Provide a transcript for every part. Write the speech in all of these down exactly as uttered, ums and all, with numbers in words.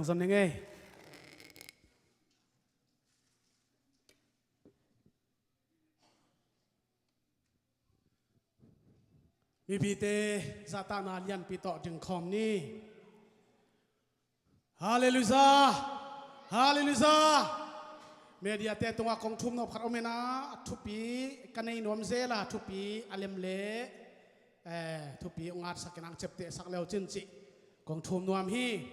Zon ning ei. Mipite zahtakna lianpi tawh dingkhawm ni. Halleluiah. Halleluiah. Mediate tungah kong thum nop khat om in ah, a thupi ka nei nuam zel a, thupi a lem le, eh, thupi ong ngatsak in ang ciaptehsak le uh cin cih kong thum nuam hi.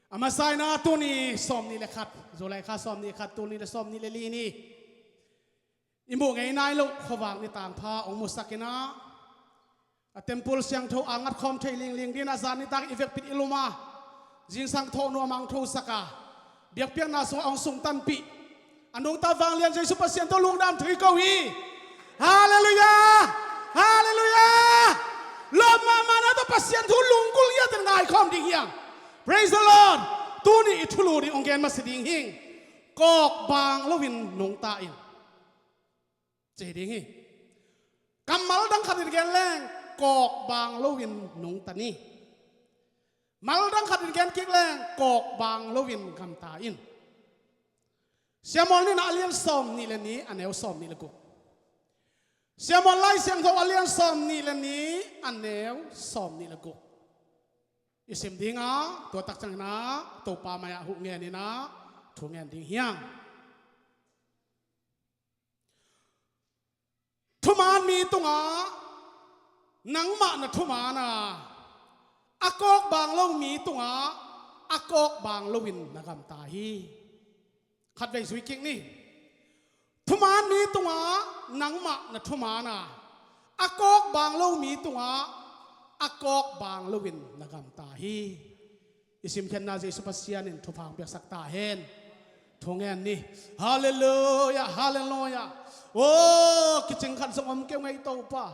A masa in ah tuni sawmnih le khat, July kha sawmnih khat, tuni le sawmnih le li ni. I muh ngei nai loh khuavak ni tangpha ong musak in ah, a temple siangtho a ngatkhawm thei lingling ding in ah zan nitak i vekpit i lum a, zingsang thawh nuam ang thosak a, biakpiakna sungah ong sungtanpih a nungta vanglian Jesu Pasian tawh lungdam thu i ko hi. Halleluiah. Halleluiah. Lawp mahmahna tawh Pasian thu lunggulh ngiat in ngaikhawm ding hi hang. Praise the Lord. Tuni i thulu ding ong gen masa ding hing. Kawkbaang loin nungta in, ci ding hi. Kammal dang khat in gen leng, kawkbaang loin nungta ni. Mal dang khat in gen kik leng, kawkbaang loin gamta in. Siamual nihna a lian sawmnih le nih, a neu sawmnih le guk. Siamual Lai Siangtho a lian sawmnih le nih, a neu sawmnih le guk i sim ding a, tua tak ciangin ah Topa mai-ah huh ngen in ah thu ngen ding hi hang. Thuman mi tungah nangmah na thuman a, a kawkbaang lo mi tungah a kawkbaang loin na gamta hi. Khatvei zui kik ni. Thuman mi tungah nangmah na thuman a, a kawkbaang lo mi tungah a kawkbaang loin na gamta hi. I simkhiatna Jesu Pasian in thupha ong piaksak ta hen. Thu ngen ni. Halleluiah, halleluiah. Aw, kicing khat zong om kei ung ei Topa.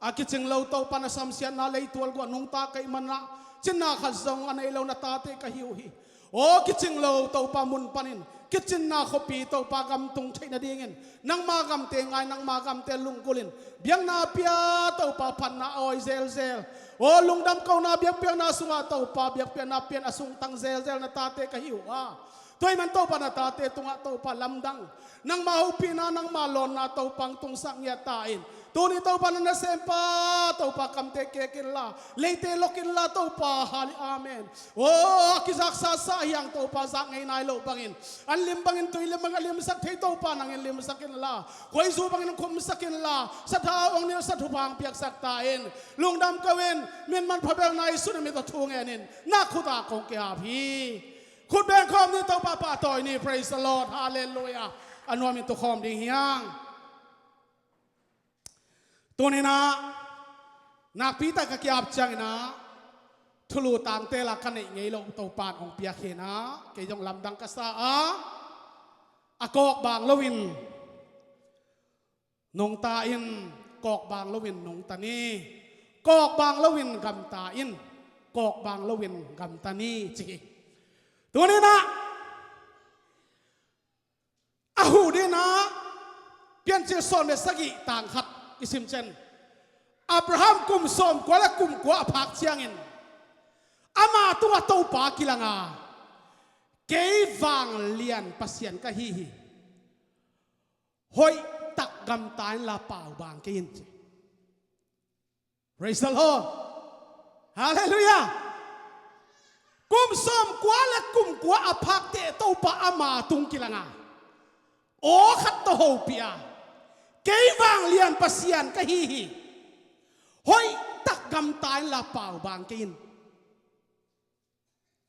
A kicing lo Topa, na samsiatna leitual guah nungta ka hih manin ah, cinna khat zong a nei lo na tate ka hi uh hi. Aw, kicing lo Topa, mun panin kicinna khuapi Topa gam tung theih nadingin nangma gamte ngai, nangma gamte lunggulh in, biakna pia Topa, phatna awi zelzel. Aw, lungdam kohna biakpiakna sungah Topa, biakpiakna pian a sungtang zelzel na tate ka hi uh a, tua ahih man Topa, na tate tungah Topa, lamdang, nangma hopihna, nangma lawnna Topa ong tungsak ngiat ta in. Tuni Topa, na nasempa Topa, kamte kek inla, leite lok inla Topa, hali, amen. Aw, a kizaksa sa hi hang Topa, zak ngei nai loh bangin, an lim bangin tui lim bangin a limsak thei Topa, nangin limsak inla, khuaizu bangin khumsak inla, sathau ong nilhsak, thupha ong piaksak ta in. Lungdam ko in, min manpha belna Jesu na min tawh thu ngen in, na khut ah kong kihap hi. Khut beng khawm ni, Topa pahtawi ni. Praise the Lord. Halleluiah. A nuam in tu khawm ding hi hang. Tuni in ah nakpi tak ka ki-ap ciangin ah thulu tangtel a ka neih ngei loh Topa in hong piak hi in ah, kei zong lamdang ka sa a, a kawkbaang loin nungta in, kawkbaang loin nungta ni, kawkbaang loin gamta in, kawkbaang loin gamta ni, ci hi. Tuni in ah a huh ding in ah Piancil sawm le sagih tang khat i sim ciang, Abraham kum sawmkua le kum kua a phak ciangin ama tungah Topa kilang a, kei vanglian Pasian ka hi hi, hoih tak gamta inla pau bang kei in, ci. Praise the Lord. Halleluiah. Kum sawmkua le kum kua a phak teh Topa ama tung kilang a, aw khat tawh hopih a, kei vanglian Pasian ka hi hi, hoih tak gamta inla pau bang kei in.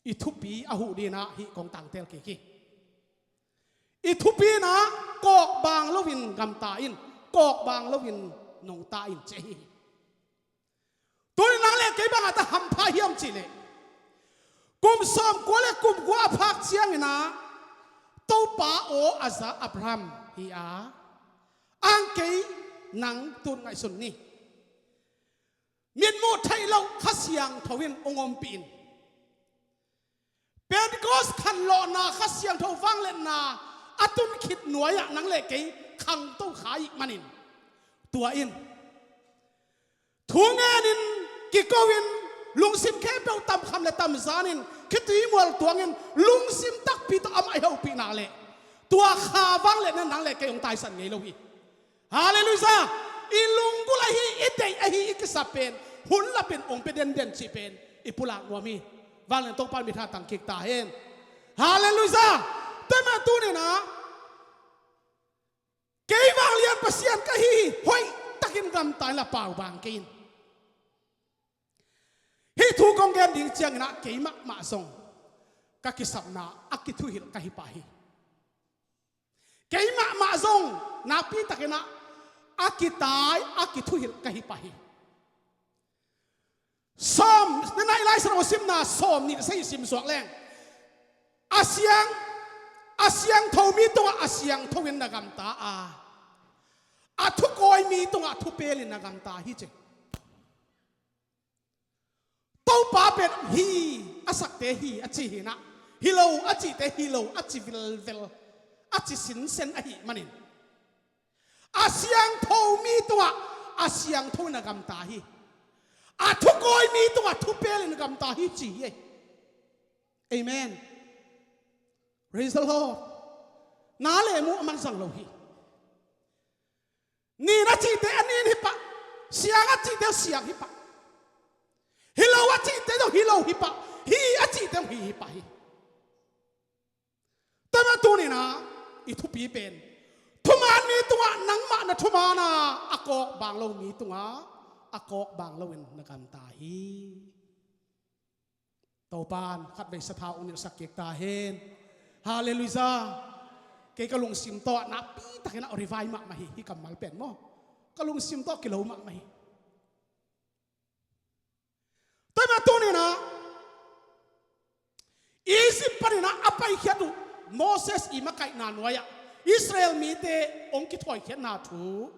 I thupi a huh ding in ah hih kong tangtel kik hi. I thupi in ah kawkbaang loin gamta in, kawkbaang loin nungta in, ci hi. Tuni nang le kei bang a ta hampha hiam cih leh, kum sawmkua le kum kua a phak ciangin ah Topa aw a za Abraham hi a, ang kei nang tun ngaihsun ni. Mitmuh theih loh Kha Siangtho in hong ompih in, Pentecost khanlawhna Kha Siangtho vangliatna a tun khit nuai-ah nang le kei khangto kha ih manin, tua in thu ngenin, kiko in, lungsim khempeuh tamkham le tamzan in Khitui mual tuangin lungsim takpi tawh amah i hopih nak leh, tua kha vangliatna in nang le kei hong taisan ngei lo hi. Halleluiah. I lunggulh ahi, i deih ahi, i kisap pen hun lapin hong pia denden cih pen i pulak nuam hi. Vanglian Topa in mi tha tang kik ta hen. Halleluiah. Tua mah tuni-in ah, kei vanglian Pasian ka hi hi, hoihtakin gamta inla paubang kei in. Hih thu kong gen ding ciangin ah kei mahmah zong ka kisapna a kithuhilh ka hi pah hi. Kei mahmah zong nakpitakin ah a kitai, a kithuhilh ka hi pah hi. Sawm, nana i Lai Siangtho simna sawm nih sa i simsuak leng, a siang, a siangtho mi tungah a siangtho in na gamta a, a thukawi mi tungah thupelin na gamta hi ci. Topa pen hi a sakte hi a ci hi-in ah, hi lo a cihte hi lo a ci vilvel, a ci sinsen ahih manin, a siangtho mi tungah a siangtho in na gamta hi. A thukawi mi tungah thupelin na gamta hi ci hi. Amen. Praise the Lord. Na le mu a man zang lo hi. Nin a cihte a nin hi pah, siang a cihte siang hi pah, hi lo a cihte zong hi lo hi pah, hi a cihte zong hi hi pah hi. Tua mah tuni-in ah i thupi pen, thuman mi tungah nangmah na thuman a, a kawkbang lo mi tungah a kawkbang loin na gamta hi. Topa in khatvei sathau hong nilhsak kik ta hen. Halleluiah. Kei ka lungsim tawh nakpitakin ah revise mahmah hi, hih kammal pen maw. Ka lungsim tawh kilo mahmah hi. Tua mah tuni-in ah Egypt panin ah a paikhiat uh Moses i makaihna nuai-ah Israel mite hong kithawi khiatna thu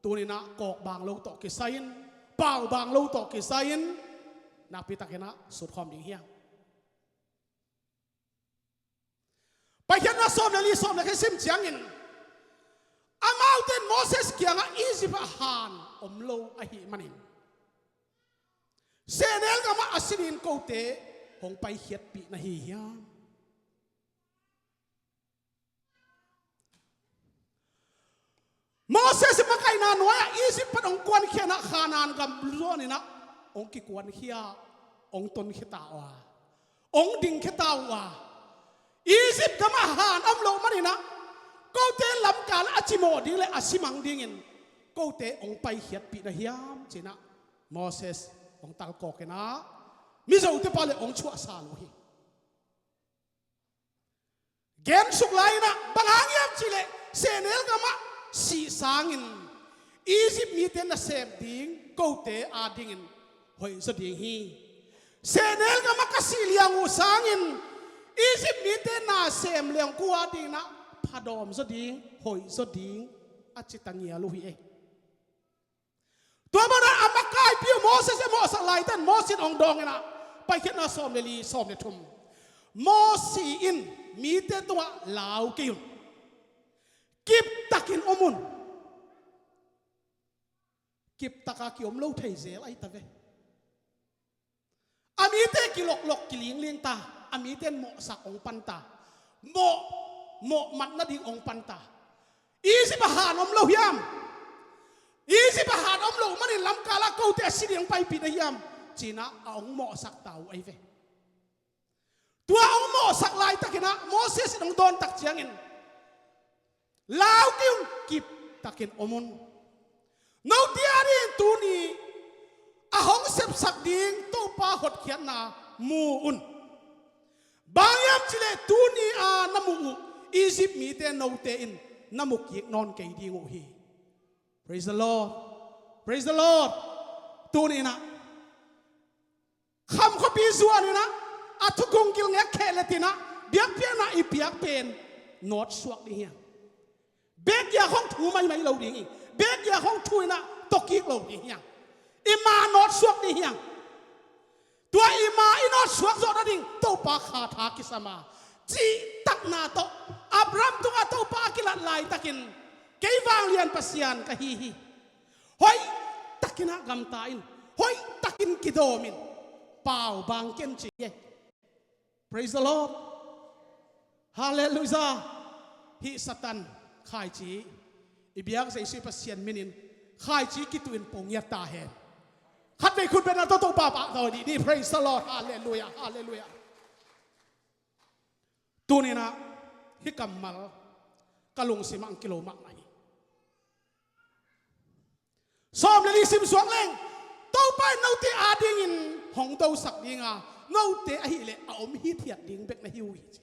tuni-in ah kawkbang lo tawh kisai-in, paubang lo tawh kisai-in, nakpitakin ah sutkhawm ding hi hang. Paikhiatna sawm le li, sawm le khat i sim ciangin, amaute in Moses kiangah, Egypt ah han om lo ahih manin sehnel gamah a si dingin kote hong paikhiatpih na hi hiam? Moses i makaihna nuai-ah Egypt pan hong kuankhia in ah, Kanaan gam zuanin ah hong kikuankhia, hong tonkhia ta uh a, hong dingkhia ta uh a, Egypt gamah han om loh manin ah kote lamkal a cimawh ding le a simang dingin kote hong paikhiatpih na hiam ci-in ah Moses hong talkawk in ah Mizote pa le hong suahsal uh hi. Gensuk lai-in ah bang hang hiam cih leh sehnel gamah sih sangin Egypt mite nasem ding kote adingin hoihzaw ding hi. Sehnel gamah ka sih liang uh sangin Egypt mite nasem liang ko adingin ah phadawmzaw ding, hoihzaw ding a ci ta ngial uh hi ei. Tua banah a makaihpih uh Moses i mawhsak laitak in Moses in hong dawng in ah, Paikhiatna sawm le li, sawm le thum, Moses in mite tungah lau kei un, kiptakin om un. Kiptaka kiom lo thei zel ahi ta ve. A mite kiloklok kilingling ta, a mite in mawhsak hong pan ta, mawh, mawh mat nading hong pan ta. Egypt ah han om lo hiam? Egypt ah han om loh manin lamkal ah kote a si ding hong paipih na hiam? Ci-in ah a hong mawhsak ta uh ahi ve. Tua hong mawhsak laitakin ah Moses in hong dawntak ciangin, lau kei un, kiptakin om un. Note adingin tuni a hong sepsak ding Topa hotkhiatna mu un. Bang hiam cih leh tuni a na muh uh Egypt mite note in na mu kik nawn kei ding uh hi. Praise the Lord. Praise the Lord. Tuni in ah Kham khuapi zuan in ah, a thukhun gil ngek kheh le tin ah, biakpiakna i piak pen nawtsuak ding hi hang. Bekgia khong thu maimai lo ding hi. Bekgia khong thu in ah tawkik lo ding hi hang. I ma nawtsuak ding hi hang. Tua i ma i nawtsuak zawh nading Topa kha tha kisam a, cihtakna tawh Abraham tungah Topa a kilat laitakin, kei vanglian Pasian ka hi hi. Hoihtakin ah gamta in, hoihtakin kidawm in, pau bang ken ci e. Praise the Lord. Halleluiah. Hih Satan khaici, i biak Jesuh Pasian minin khaici kituhin pong ngiat ta hen. Khatvei khut bengin Topa pahtawi dih ni. Praise the Lord. Halleluiah. Halleluiah. Tuninah hih kammal ka lungsimah ang kilo mahmah hi. Sawm le li sim suak leng, Topa in note adingin hong dosak dinga, note ahileh a om hithiat ding bek na hi uh hi ci.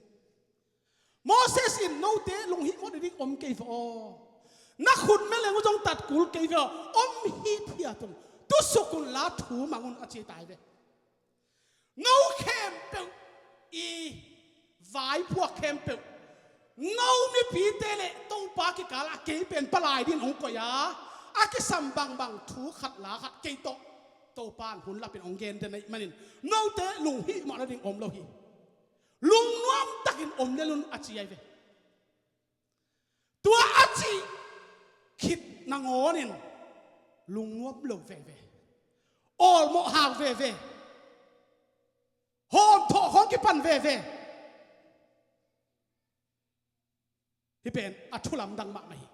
Moses in note lunghihmawh ding om kei ve aw. Na khut meleng uh zong tatkul kei ve aw. Om hithiat ung. Tusuk unla thu mang un a ci tai ve. No khempeuh i vaiphuak khempeuh, no mipite le Topa kikalah kei pen palai din hong koih a, a kisam bangbang thu khat la khat kei tawh Topa in hun lapin hong gen den ahih manin note lunghihmawh nading om lo hi. Lungnuam takin om lel un a ci ahi ve. Tua a cih khit nangawnin lungnuam lo veve, awlmawh hak veve, hawmthawh khawng kipan veve. Hih pen a thulamdang mahmah hi.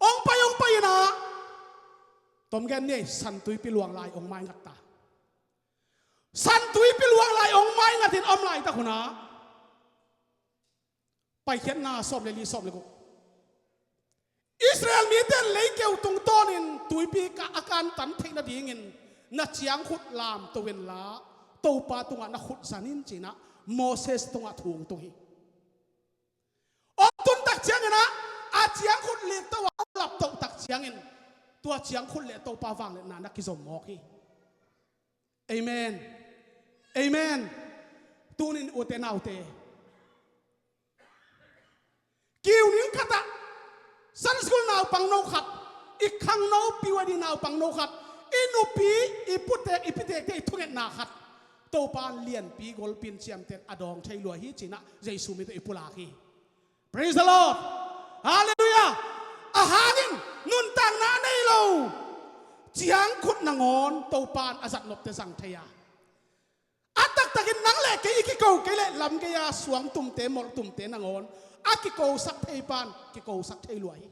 Ong pai, ong pai inah, tom gen ni ei, Santuipi luang lai ong maingat ta. Santuipi luang lai ong maingatin om laitak hunah, Paikhiatna sawm le li, sawm le guk. Israel mite in leikeu tungtawnin tuipi ka a kantan theih nadingin na ciangkhut lamto inla, Topa tungah na khut zan in cinah Moses tungah thu tung hi. Ong tun tak cianginah a ciangkhut likto a ong laptoh tak ciangin tua ciangkhut le Topa vangliatna na kizom mawk hi. Amen. Amen. Tunin ute naute, kiu ning khatah Sunday school naupang no khat, i khangno P Y D naupang no khat, i nupi, i putek, i pitekte i thungetna khat Topa in lianpi golpin ciamten a dawng thei lua hi cinah Jesu min tawh i pulak hi. Praise the Lord. Halleluiah. A hangin nuntakna a nei lo, ciangkhut nangawn Topa in a zatnopte zang thei a, a taktakin nang le kei i kiko kei leh lam gei-a suangtumte, molhtumte nangawn a kikosak thei pan kikosak thei lua hi.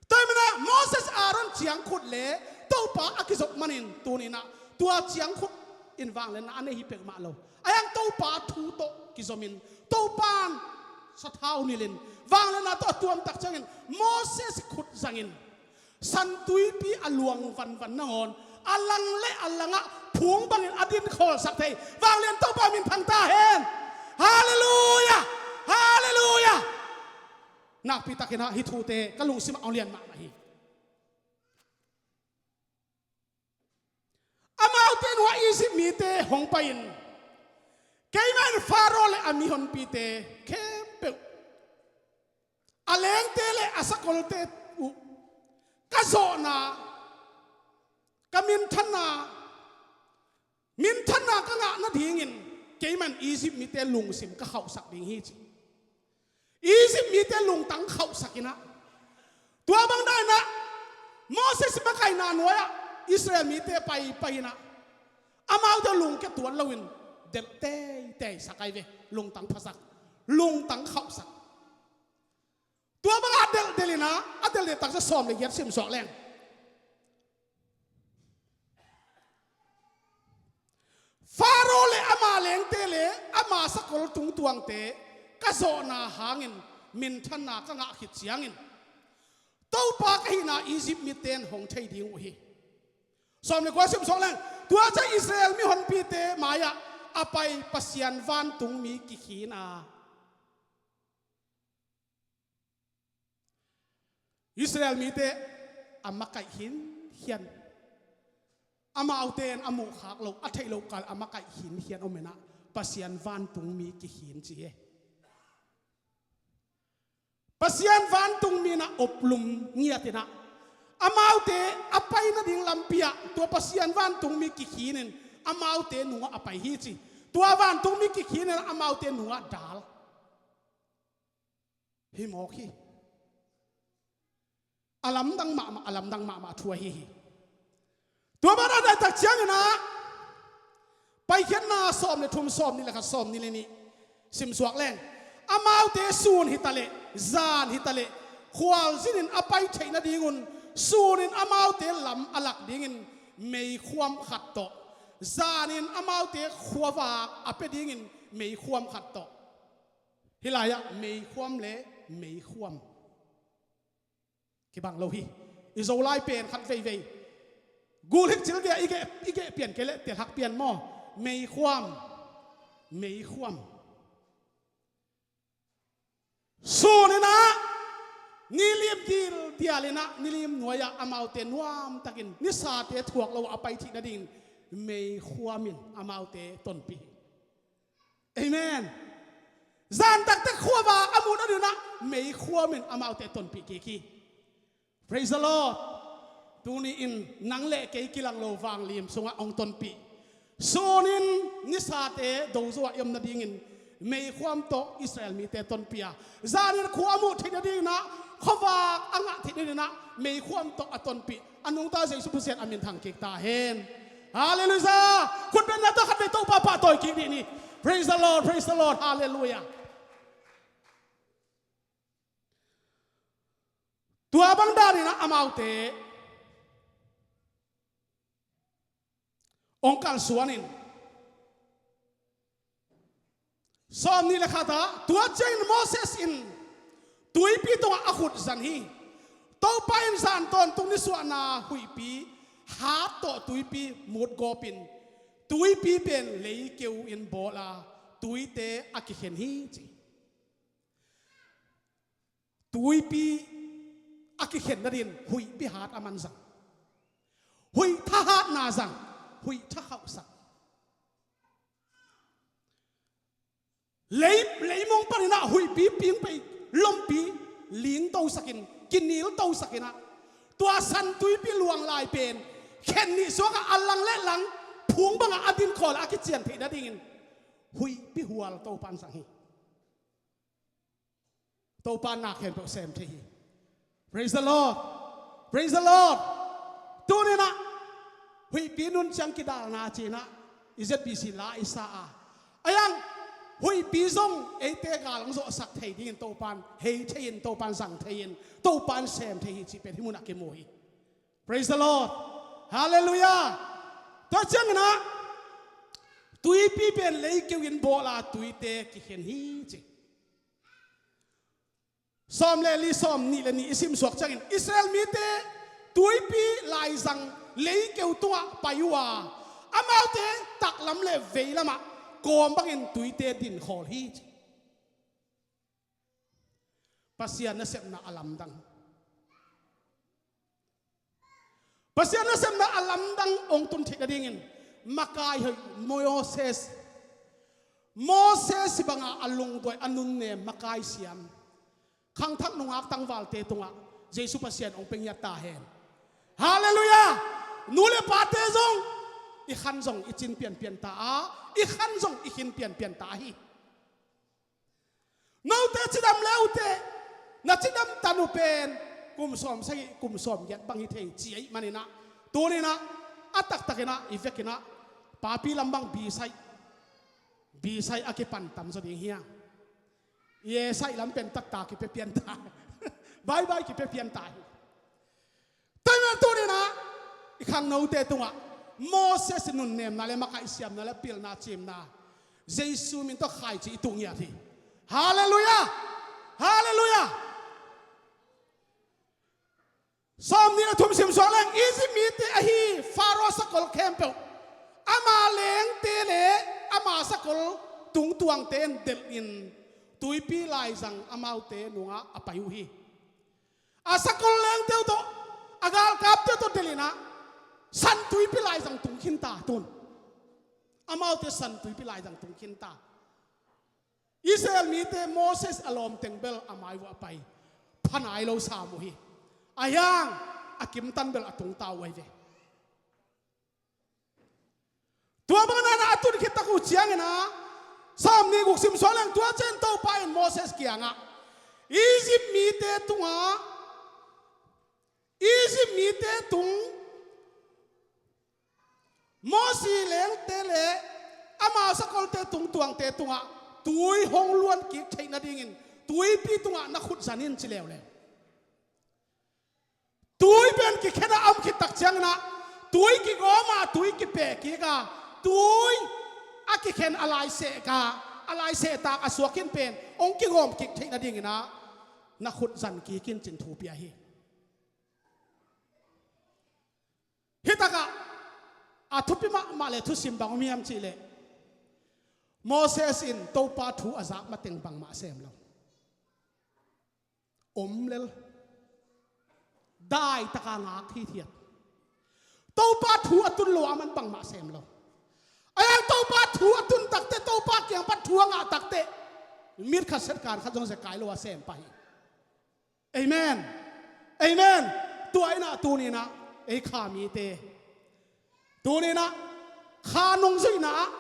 Tua hi manah Moses, Aaron ciangkhut le Topa a kizop manin tuninah tua ciangkhut in vangliatna a nei hi peuhmah lo. Ahi hang Topa thu tawh kizomin Topa in sathau nilhin vangliatna tawh a tuamtak ciangin Moses khut zangin Santuipi a luang vanvan nangawn a lang le a langah phung bangin a din khawlsak thei vanglian Topa min thang ta hen. Halleluiah. Halleluiah. Nakpitakinah hih thute ka lungsimah a lian mahmah hi. Amaute in hua Egypt mite hong pai-in keimah in Faro le a mihonpite khempeuh, a lengte le a sakolte uh ka zawhna, ka minthanna, minthanna ka ngah nadingin keimah in Egypt mite lungsim ka khauhsak ding hi ci. Egypt mite lungtang khauhsak inah, tua bang dainah Moses makaihna nuai-ah Israel mite paipai inah amaute lungkia tuan loin delh teitei sak ahi ve. Lungtang phasak, lungtang khauhsak. Tua bangah a delhdelh inah, a delhdelh taksa sawm le giat sim suak leng, Faro le ama lengte le ama sakol tungtuangte ka zawhna hangin minthanna ka ngah khit ciangin Topa ka hihna Egypt mite in hong thei ding uh hi. Sawm le kua sim suak leng, tua ciang Israel mihonpite mai-ah a pai Pasian vantungmi kikhin a, Israel mite a makaih khinkhian, amaute in a muhkhak loh, a theih loh kal a makaih khinkhian om inah Pasian vantungmi kikhin ci hi. Pasian vantungmi inah oplum ngiat inah amaute a pai nading lampi-ah tua Pasian vantungmi kikhinin amaute nungah a pai hi ci. Tua vantungmi kikhinin amaute nungah dal. Hi mawk hi. A lamdang mahmah, a lamdang mahmah thu ahi hi. Tua banah daitak ciangin ah Paikhiatna sawm le thum, sawm nih le khat, sawm nih le nih simsuak leng, amaute sun hitaleh, zan hitaleh khualzinin a pai theih nadingun sunin amaute lam a lak dingin meikhuam khat tawh, zanin amaute khuavak a pia dingin meikhuam khat tawh. Hih lai-ah meikhuam le meikhuam kibang lo hi. I Zolai pen khat veivei gulhik cil dia i geh, i geh pian kei leh telhak pian maw? Meikhuam. Meikhuam. Suninah nilim dil dialinah nilim nuai-ah amaute nuamtakin nisate thuak lo a pai thih nadingin meikhuamin amaute tonpih hi. Amen. Zantakte khuavak a muh nadinah meikhuamin amaute tonpih kik hi. Praise the Lord. Tuni-in nang le kei kilang lo vangliam sungah hong tonpih. Sunin nisate dozo ah i om nadingin meikhuam tawh Israel mite tonpih a, zanin khua a muh theih nadinginah khuavak a ngah theih nadinginah meikhuam tawh a tonpih a nungta Jesu Pasian a min thang kik ta hen. Halleluiah. Khutbetna tawh khatvei Topa pahtawi kik dih ni. Praise the Lord, praise the Lord. Halleluiah. Tua bang daninah amaute hong kalsuanin sawm nih le khatah, tua ciangin Moses in tuipi tungah a khut zan hi. Topa in zan tawntung nisuahna huihpi hat tawh tuipi mutgawpin tuipi pen leikeu in bawl a, tuite a kikhen hi ci. Tuipi a kikhen nadin huihpi hat a man zang, huih thahatna zang, huih thakhauhsak. Lei, leimong paninah huihpi pingpei lompi lingtosakin, kiniltosakinah tua san tuipi luang lai pen khen nih suakah a lang le lang phung bangah a dinkhawl a kician theih nadingin huihpi hual Topa in zang hi. Topa in na khempeuh sem thei hi. Praise the Lord. Praise the Lord. Tuninah huihpi nun ciang kidalna cinah i Z B C la i sa a, a yang huihpi zong eite gal hong zawhsak thei dingin Topa in hei thei-in, Topa in zang thei-in, Topa in sem thei hi cih pen hih munah kimu hi. Praise the Lord. Halleluiah. Tua cianginah tuipi pen leikeu in bawl a, tuite kikhen hi ci. Sawm le li, sawm nih le nih i simsuak ciangin Israel mite tuipi laizang leikeu tungah pai uh a, amaute taklam le veilamah kawm bangin tuite dinkhawl hi ci. Pasian nasepna a lamdang. Pasian nasepna a lamdang hong tun theih nadingin makai hoih Moses, Moses banga a lungduai, a nunnem, makai siam, khangthak nungak tangvalte tungah Jesu Pasian hong pia ngiat ta hen. Halleluiah. Nu le pate zong i khan zong i cin pianpian ta a, i khan zong i khin pianpian ta hi. Note cidam le uh teh, na cidam tan uh pen kum sawm sagih, kum sawm giat bang hi thei ci ahih maninah, tuninah a taktakinah i vekinah papi lam bang bisaih, bisaih a kipan tamzaw ding hi a, i esaih lam pen taktak kipia pian ta, baibai kipia pian ta hi. Tua ahih manin tuninah i khangnote tungah Moses nunnemna le makaihsiamna le pilna cimna Jesu min tawh khaici i tuh ngiat hi. Halleluiah. Halleluiah. Sawm nih le thum simsuak leng, Egypt mite ahi Pharaoh sakol khempeuh, ama lengte le ama sakol tungtuangte in delhin tuipi laizang amaute nungah a pai uh hi. A sakol lengte uh tawh, a galkapte uh tawh delhinah san tuipi laizang tung khinta tun. Amaute san tuipi laizang tung khinta. Israel mite Moses a lawmteng bel a mai uh a pai, pha nai lo sam uh hi. A hiang a kimtan bel a tungta uh ahi ve. Tua bang nanah a tun khit tak uh cianginah sawm nih guk simsuak leng, tua ciang Topa in Moses kiangah Egypt mite tungah, Egypt mite tung Mosi lengte le ama sakolte tungtuangte tungah tui hong luan kik theih nadingin tuipi tungah na khut zan in ci leuleu. Tui pen kikhen a om khit tak ciangin ah tui kigawm a tui kipeh kik a tui a kikhen a lai seh ka a lai seh tak a suak khin pen hong kigawm kik theih nadingin ah na khut zan kik in cin thu pia hi. Hi takah a thupi mahmah le thusim bang om hiam cih leh Moses in Topa thu a zak mateng bangmah sem lo. Om lel. Dai taka ngak hithiat. Topa thu a tun lo a man bangmah sem lo. A yang Topa thu a tun takte Topa kiang pan thu a ngah takte mit khat set kan khat zong zekai lo a sem pah hi. Amen. Amen. Tua inah tuninah ei kha mite tuninah kha nungzuihna ah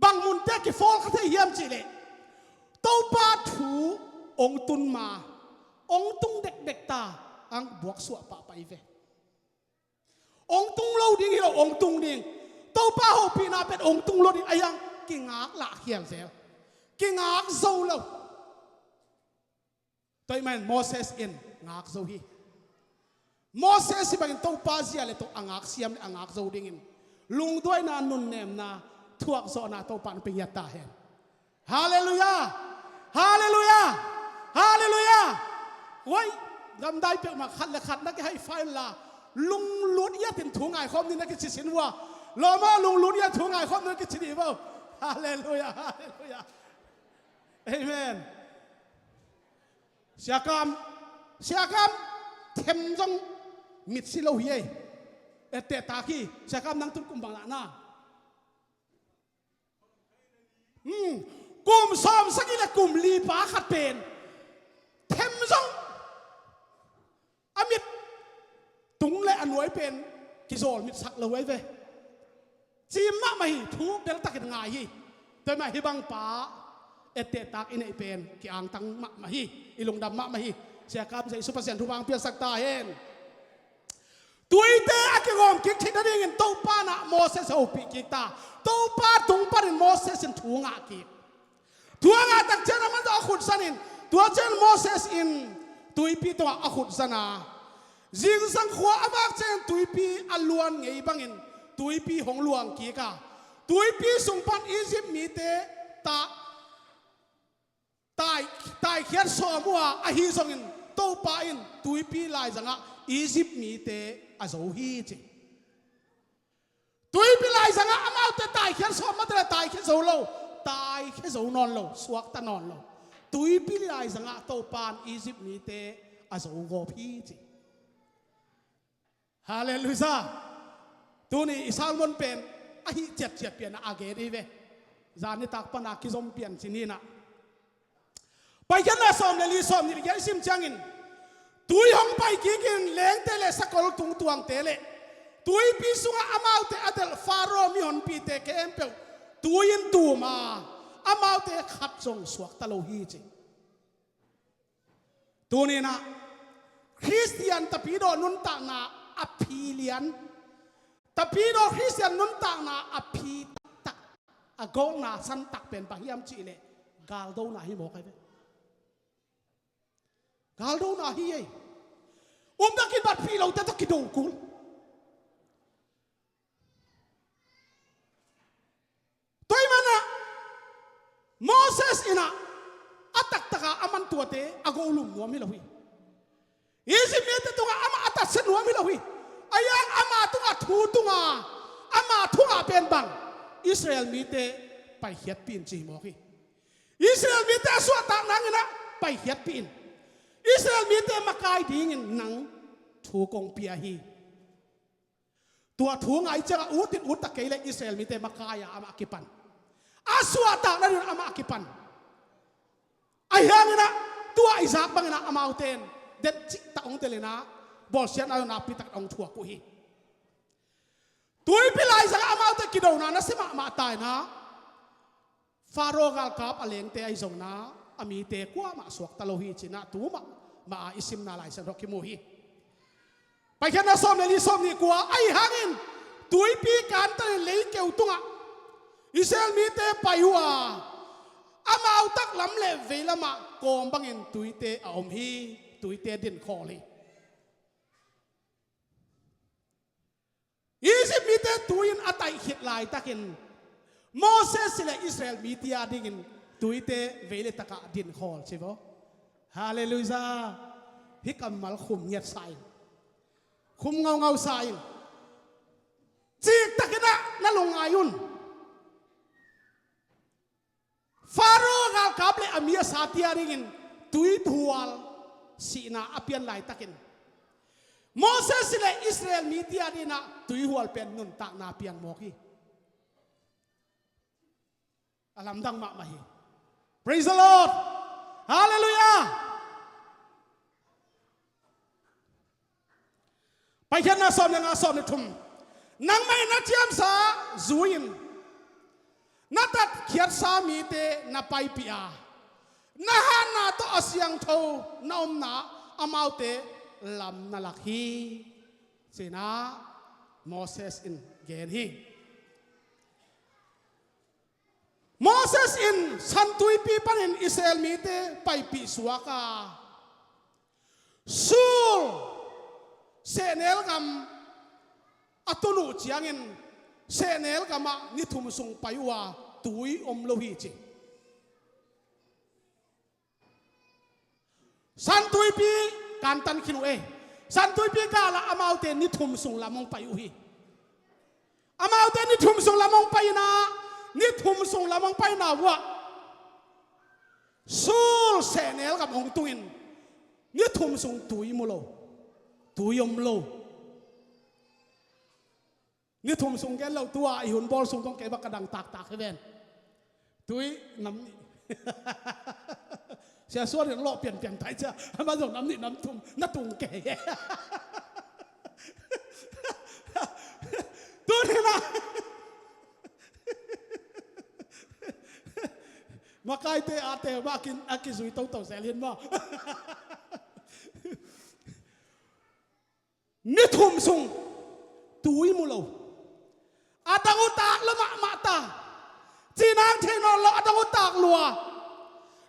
bang munte kifawl kha thei hiam cihleh Topa thu ong tun ma ong tung dekdek ta ang buaksuah pahpah i ve. Ong tung lo ding hi lo ong tung ding. Topa hopihna pen ong tung lo ding a hiang kingak lah khial zel. Kingak zo lo. Tua ahih manin Moses in ngak zo hi. Moses hi bangin Topa zia le tawh a ngak siam le a ngak zo dingin lungduaina nunnemna thuakzawhna Topa in pe ngiat ta hen. Halleluiah. Halleluiah. Halleluiah. Wai gamdai peuhmah khat le khat na kihaih fain la lunglut iatin thu ngaikhawm ni na kici sin vua. Lawma lunglut iat thu ngaikhawm ni na kici ni vo. Halleluiah. Halleluiah. Amen. Siakam, siakam them zong mitsi lo hi ei. Etteh tak hi. Siakam nang tun kum bang lahna? Hmm. Kum sawm sagih le kum li pa khat pen them zong a mit tung le a nuai pen kizawl mitsak lo ai ve. Cim mahmah hi thu beltakin ngai hi. Tua mah hi bang pa etteh tak i neih pen kiangtang mahmah hi. I lungdam mahmah hi. Siakam Jesu Pasian thupha ang piasak ta hen. Tuite a kigawm kik theih nadingin Topa in ah Moses a hopih kik ta. Topa tung panin Moses in thu ngah kik. Thu a ngah tak ciang a man a khut zan in tua ciang Moses in tuipi tungah a khut zan a zingsang khua a vak ciang tuipi a luan ngei bangin tuipi hong luang kik a tuipi sung pan Egypt mite ta tai, taikhiat sawm uh a ahi zongin Topa in tuipi laizangah Egypt mite a zo hi ci. Tuipi laizangah amaute taikhiat sawm mate le taikhia zo lo, taikhia zo nawn lo, suakta nawn lo. Tuipi laizangah Topa in Egypt mite a zo gawp hi ci. Halleluiah. Tuni i sermon pen ahi ciatciat pian a gen i ve. Zan nitak pana kizom pian ci ninah. Paikhiatna sawm le li sawm nih le giat i sim ciangin tui hong pai kikin lengte le sakol tungtuangte le tuipi sungah amaute a delh Faro mihonpite khempeuh tui in tum a amaute khat zong suakta lo hi ci. Tuninah Khristian tapidaw nuntakna a phi lian, tapidaw Khristian nuntakna a phi taktak, a gawkna santak pen bang hiam cihleh galdona hi mawk ai ve. Galdona hi ei. Umna kibatpih lote tawh kido kul. Tua ahih manah Moses inah a taktaka a man tuate a golum nuam hi lo hi. Egypt mite tungah amah a tatsia nuam hi lo hi. A yang ama tungah thu tunga ama thungah pen bang Israel mite paikhiatpih in ci hi mawk hi. Israel mite a suahtak nanginah paikhiatpih in. Israel mite makai dingin nang thu kong pia hi. Tua thu ngai ciangah utin uttak kei le Israel mite makai-a amah a kipan a suahtak nadin amah a kipan. Ahi hanginah tua i zak banginah amaute in det cihtak hong telinah bawlsiatna nakpitak hong thuak uh hi. Tuipi laizangah amaute kidona nasia mahmah tainah Faro galkap a lengte ahi zongna a mite kuamah suakta lo hi cinah tu mahmah a i simna Lai Siangtho kimu hi. Paikhiatna sawm le li sawm nih kua ahi hangin Tuipi kantanin leikeu tungah Israel mite pai uh a, amau taklam le veilamah kawm bangin tuite a om hi. Tuite dinkhawl hi. Egypt mite tui-in a taih khit laitakin Moses le Israel mite a dingin tuite vei le takah dinkhawl ci vo. Halleluiah. Hih kammal khum ngiat sa in, khum ngaungau sa in, ciktakin ah na lungngai un. Faro galkap le a mi a sate a dingin tuihual sihna a pian laitakin Moses le Israel mite a dingin ah tuihual pen nuntakna piang mawk hi. A lamdang mahmah hi. Praise the Lord. Halleluiah. Paikhiatna sawm le nga, sawm le thum. Nangmah in na ciamsa zui-in na tatkhiatsa mite na paipih a, na hatna tawh a siangtho na omna amaute lam na lak hi, ci-in ah Moses in gen hi. Moses in Santuipi panin Israel mite paipih suak a, Sur sehnel gam a tun uh ciangin sehnel gamah ni thum sung pai uh a, tui om lo hi ci. Santuipi kantan khin uh e. Santuipi galah amaute ni thum sung lam hong pai uh hi. Amaute ni thum sung lam hong pai in ah, ni thum sung lam hong paina uh ah Sur sehnel gam hong tungin ni thum sung tui mu lo, tui om lo. Ni thum sung gen lo, tua i hun bawl sung dong kei bang ka dang taktak hi ven. Tui nam nih. Sia Suan in lawh pianpian tai cia, amah zong nam nih nam thum na tung kei. Tuni-in ah makaite ate mah a kizui toto zel hi maw. Ni thum sung tui mu lo. A dang uh tak lua mahmah ta. Cinang thei nawn lo, a dang uh tak lua.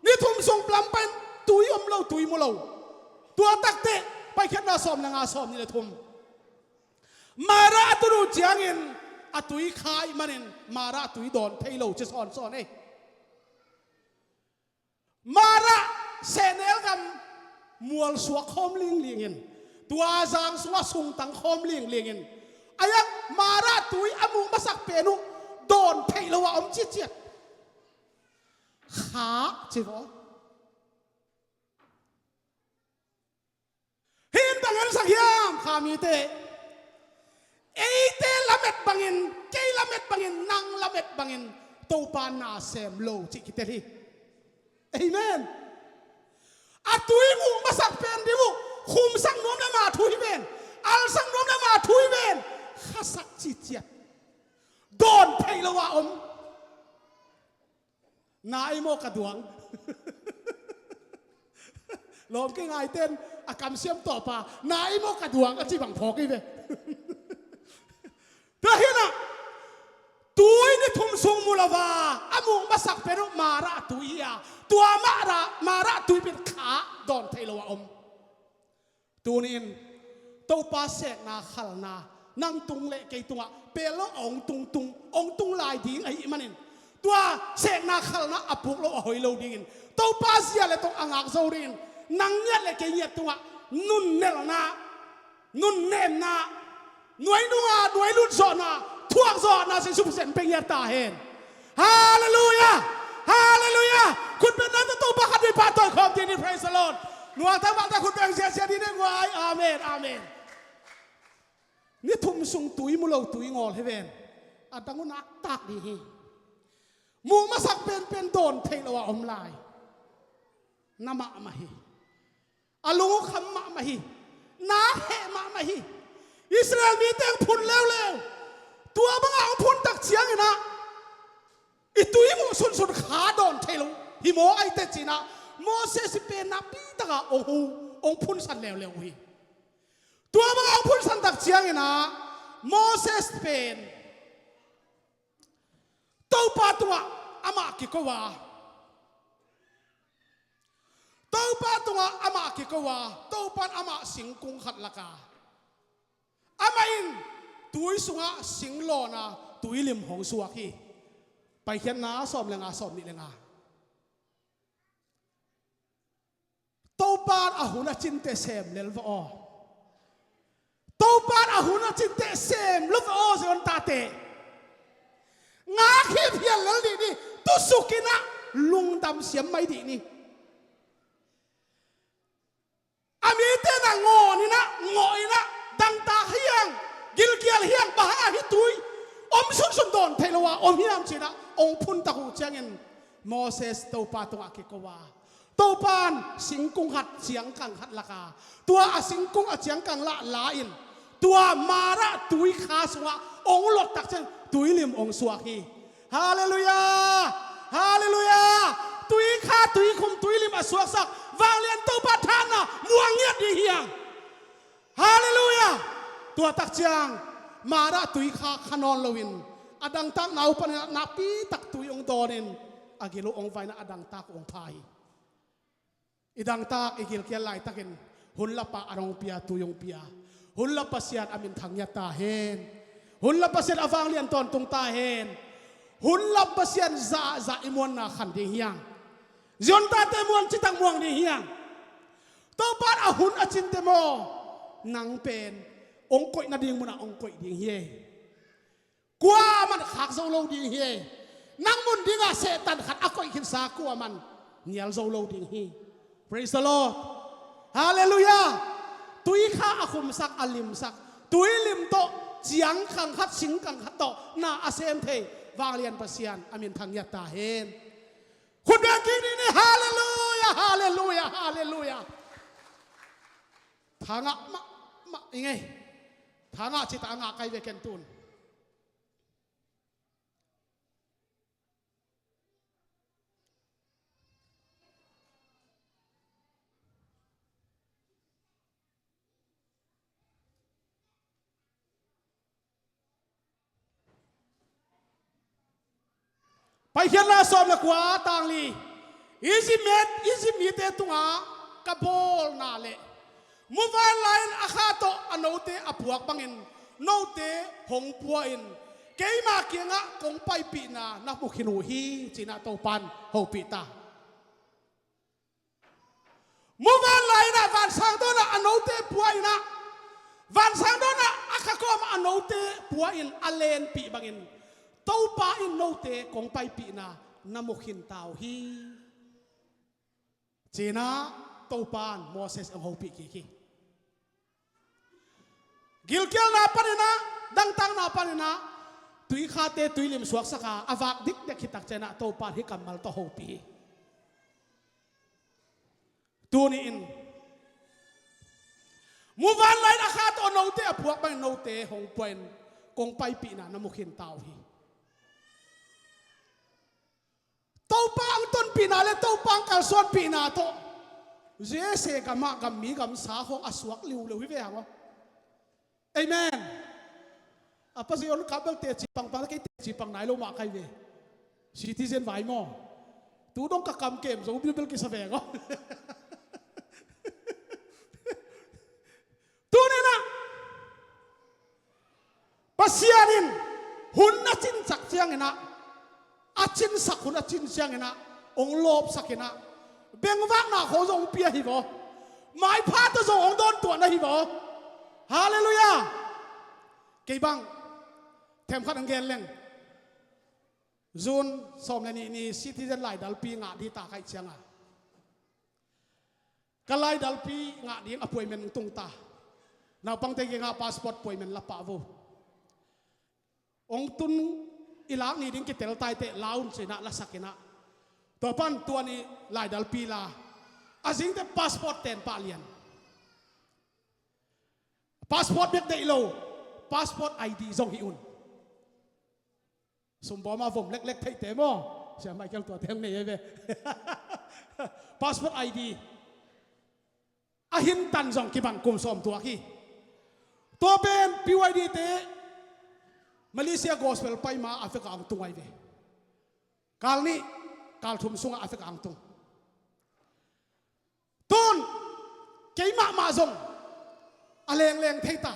Ni thum sung lam pai-in tui om lo, tui mu lo. Tua takteh Paikhiatna sawm le nga, sawm nih le thum. Marah a tun uh ciangin a tui kha ahih manin Marah tui dawn thei lo ci sawnsawn ei. Marah sehnel gam mualsuak khawm linglingin, tua zang sungah sungtang khawm linglingin, a iang Marah tui a muh masak pen uh dawn theih lo a om citciat. Kha ci vo. Hih in bang ensak hiam, kha mite? Eite lamet bangin, kei lamet bangin, nang lamet bangin Topa na sem lo cih kitel hi. Amen. A tui muh masak pen ding uh khumsak nuam le ma thu hi ven, alsak nuam le ma thu hi ven. Khasak citciat, dawn theih lo a om. Na ei maw ka duang? Lawm kingaiten a kamsiam tawpa, na ei maw ka duang a ci bang phawk hi ve. Tua hi-in ah tui ni thum sung mu lo a, a muh masak pen uh Marah tui hi a, tua Marah, Marah tui pen kha, dawn theih lo a om. Tuni-in Topa sekna khalna nang tung le kei tungah pel lo a hong tung tung, hong tung lai ding ahih manin, tua sekna khalna a puk lo a hoi lo dingin, Topa zia le tong a ngak zo dingin, nang ngiat le kei ngiat tungah nunnelna, nunnemna, nuai nunga nuai lut zawhna, thuak zawhna Jesu Pasian pe ngiat ta hen. Halleluiah! Halleluiah! Khut beng nang tawh Topa khat vei pahtawi khawm dih ni. Praise the Lord. Nuaktak mahtak khut beng ziahziah dih ni guai. Amen. Amen. Ni thum sung tui mu lo, tui ngawl hi ven. A dang uh nak tak dih hi. Muh masak penpen dawn theih lo a om lai. Na mahmah hi. A lung uh kham mahmah hi. Na heh mahmah hi. Israel mi teng phun leuleu. Tua bangah hong phun tak ciangin ah, i tui muh sunsun kha dawn theih lo hi maw, ai teh ci-in ah Moses i pen napi takah hong hu, hong phunsan leuleu uh hi. Tua bangah hong phunsan tak ciangin ah, Moses pen Topa tungah amah kiko a, Topa tungah amah kiko a, Topa in amah singkung khat laka, amah in tui sungah sing lawn a, tuilim hong suak hi. Paikhiatna sawm le nga, sawm nih le nga. Topa in a hun a cin teh sem lel va aw. Topa in a hun a cin teh sem lo va aw, Zion tate. Ngak hip hial lel dih ni, tusuk in ah lungdam siam mai dih ni. A mite na ngawn in ah, ngawh in ah, dangtak hiang, gilkial hiang, bang hang a hih tui om sunsun dawn theih lo a om hiam ci-in ah hong phun tak uh ciangin Moses Topa tungah kiko a, Topa in singkung khat, ciangkang khat laka, tua a singkung a ciangkang lah la in, tua Marah tuikha sungah hong lot tak ciang tuilim hong suak hi. Halleluiah! Halleluiah! Tuikha, tuikhum, tuilim a suaksak vanglian Topa thahatna muang ngiat ding hiang. Halleluiah! Tua tak ciang Marah tuikha kha nawn loin, a dangtak nau panin nakpi tak tui hong dawnin, a gil uh hong vai in ah a dangtak uh hong pha hi. I dangtak, i gilkial laitakin hun lapa an hong pia, tui hong pia, hun lapa Pasian a min thang ngiat ta hen. Hun lapa Pasian a vanglian tawntung ta hen. Hun lapa Pasian zahzah i muanna khan ding hiang. Zion tate muan citak muang ding hiang. Topa in a hun a cin teh maw, nang pen hong koih nading munah hong koih ding hi. Kuaman khak zo lo ding hi. Nang mun dingah Satan khat a koih khinsa kuaman nial zo lo ding hi. Praise the Lord. Halleluiah. Tuikha a khumsak, a limsak, tuilim tawh, ciangkang khat, singkang khat tawh na a sem thei vanglian Pasian a min thang ngiat ta hen. Khut beng kik ni ni. Halleluiah, halleluiah, halleluiah. Thangah mahmah i ngei. Thangah cita a ngah kai ve ken tun. Paikhiatna sawm le kua, tang li. Egypt mi, Egypt mite tungah ka bawlna le muvanlai-in a kha tawh a note a puak bangin note hong pua-in keima kiangah kong paipihna na mu khin uh hi, ci-in ah Topa in hopih ta. Muvanlai-in ah vansang dawnah a note pua-in ah, vansang dawnah a kha kawmah a note pua-in a lenpih bangin Topa in note kong paipihna na mu khin ta uh hi, ci-in ah Topa in Moses hong hopih kik hi. Gilkialna panin ah, dangtakna panin ah, tuikhate tuilim suaksak a, a vak dikdek khit tak ciangin ah Topa in hih kammal tawh hopih hi. Tuni-in muvanlai-in a kha tawh note a puak bangin note hong pua-in kong paipihna na mu khin ta uh hi. Topa hong tonpihna le Topa hong kalsuanpihna tawh U S A gamah gammi gamsa khawng a suak liuleu hi ve hang aw. Amen. A pa Zion kap bel teci pangpang, kei teci pang nai lo mah kai ve. Citizen vai maw. Tu dong ka kam kem zo bilbil kisa veng aw. Tuni-in ah Pasian in hun a cinsak ciangin ah, a cinsak hun a cin ciangin ah hong lawpsak in ah, bengvakna khawng zong hong pia hi vaw. Maipha tawh zong hong dawntuahna hi vaw. Halleluiah. Kei bang themkhat hong gen leng. June sawm le nih ni citizen laidalpi ngah ding ta ka hih ciangin ka laidalpi ngah ding appointment hong tung ta. Naupangte kiangah passport appointment la pah vo. Hong tun i lak ni ding kitel taiteh la un ci-in ah lasak in ah, tua pan tua ni laidalpi la. A zingteh passport ten pah lian. Passport bek deih lo, passport I D zong hi un. Sumbawm a vom leklek theihte maw, Sia Michael tuate hong nei ei ve. Passport I D a hintan zong kibang kum sawm tuak hi. Tua pen P Y D te Malaysia gospel pai ma a vek a hong tung ahi ve. Kal nih, kal thum sungah a vek a hong tung. Tun kei mahmah zong a lengleng thei ta.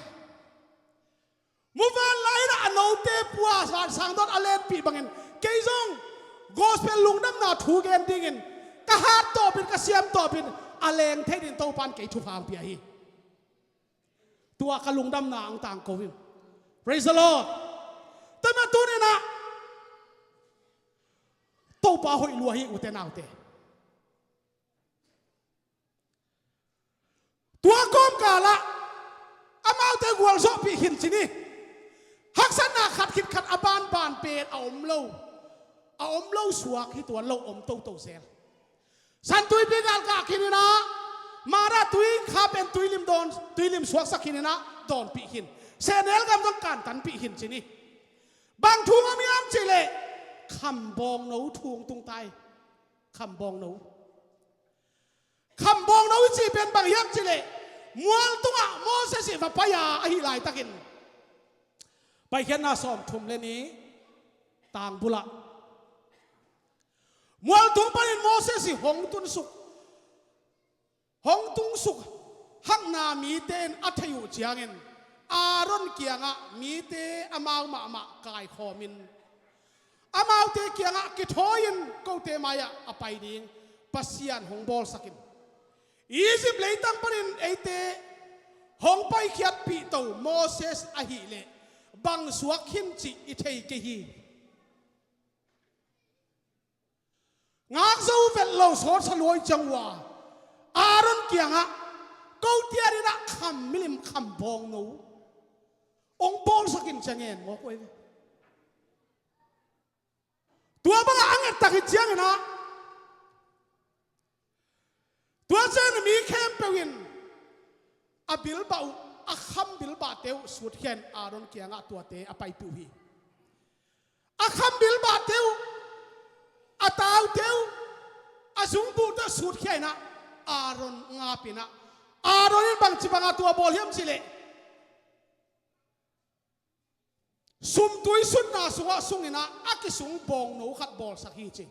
Muvanlai-in a note pua vansang dawn a lenpih bangin kei zong gospel lungdamna thu gen dingin ka hat tawpin, ka siam tawpin a leng thei dingin Topa'n kei thupha hong pia hi. Tua ka lungdamna hong tangko in. Praise the Lord. Tua mah tuni-in ah Topa hoih lua hi, ute naute. Tua kawmkalah amaute gualzawhpih khin ci ni. Haksatna khat khit khat a banban pen a om lo, a om lo suak hi tuan lo, om toto zel. San Tuipi galkah khin in ah, Mara tuikhap pen tuilim dawn, tuilim suaksak khin in ah dawnpih khin. Sehnel gam zong kantanpih khin ci ni. Bang thu hong om hiam cih leh, kham bawngno thu hong tung ta hi. Kham bawngno. Kham bawngno i cih pen bang hiam cih leh, mual tungah Moses i va pai a, ahih laitakin Paikhiatna sawmthum le nih, tang bulah mual tung panin Moses i hong tunsuk, hong tunsuk hakna mite in a theih uh ciangin Aaron kiangah mite amau mahmah kaikhawmin, amaute kiangah kithawi-in kote mai-ah a pai ding Pasian hong bawlsak in. Egypt leitang panin eite hong paikhiatpih to Moses ahih leh bang suak khin cih i thei kei hi. Ngak zo vet lo sawt sa luai ciang uh a, Aaron kiangah, kote adingin ah kham milim, kham bawngno hong bawlsak in, ci-a ngen mawk uh hi. Tua bangah a nget tak hi ciangin ah, tua ciangin mi khempeuh in a bilbah uh, a kham bilbahte uh sutkhia-in Aaron kiangah tuate a paipih uh hi. A kham bilbahte uh, a taute uh, a zungbuhte uh sutkhia-in ah Aaron ngap in ah, Aaron in bangci banga tua bawl hiam cih leh, sumtui sunna sungah sung in ah a kisung bawngno khat bawlsak hi, ci.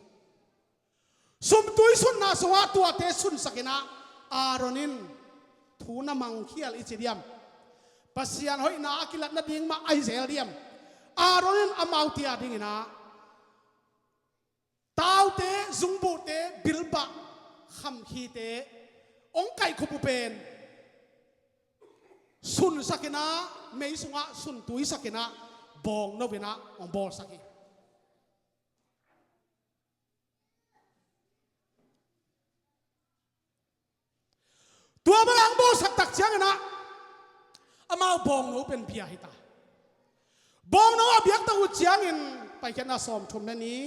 Sumtui sunna sungah tuate sunsak in ah, Aaron in thu na mangkhial i ci diam? Pasian hoihna a kilat nading mah ahi zel diam? Aaron in amaute adingin ah taute, zungbuhte, bilbah, khamkhite hong kaihkhup uh pen sunsak in ah, mei sungah suntuisak in ah, bawngno in ah hong bawlsak hi. Tua bang hong bawlsak tak ciangin ah, amau bawngno pen bia hi ta. Bawngno a biak tak uh ciangin, Paikhiatna sawmthum le nih,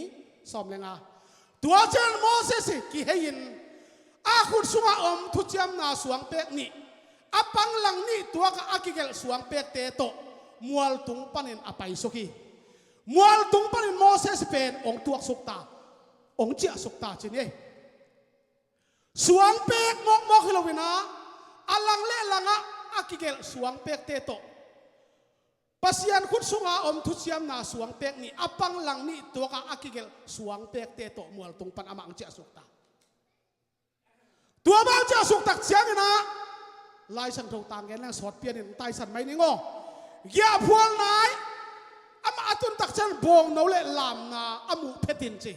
sawm le nga. Tua ciangin Moses i kihei-in, a khut sungah om thuciamna suangpek nih, a panglang nih tuakah a kigelh suangpekte tawh mualtung panin a paisuk hi. Mualtung panin Moses pen hong tuaksuk ta, hong ciahsuk ta, ci ni. Suangpek mawkmawk hi lo-in ah, a lang le langah a kigelh suangpekte tawh, Pasian khut sunga om thuciamna suangpek nih, a panglang nih tuakah a kigelh suangpekte tawh mualtung pan amah hong ciahsuk ta. Tua bang ciahsuk tak ciangin ah, Lai Siangtho tanggen leng sawt pianin taisan mai ning aw. Giahphual nai, amah a tun tak ciang bawngno le lamna a muh phetin, ci.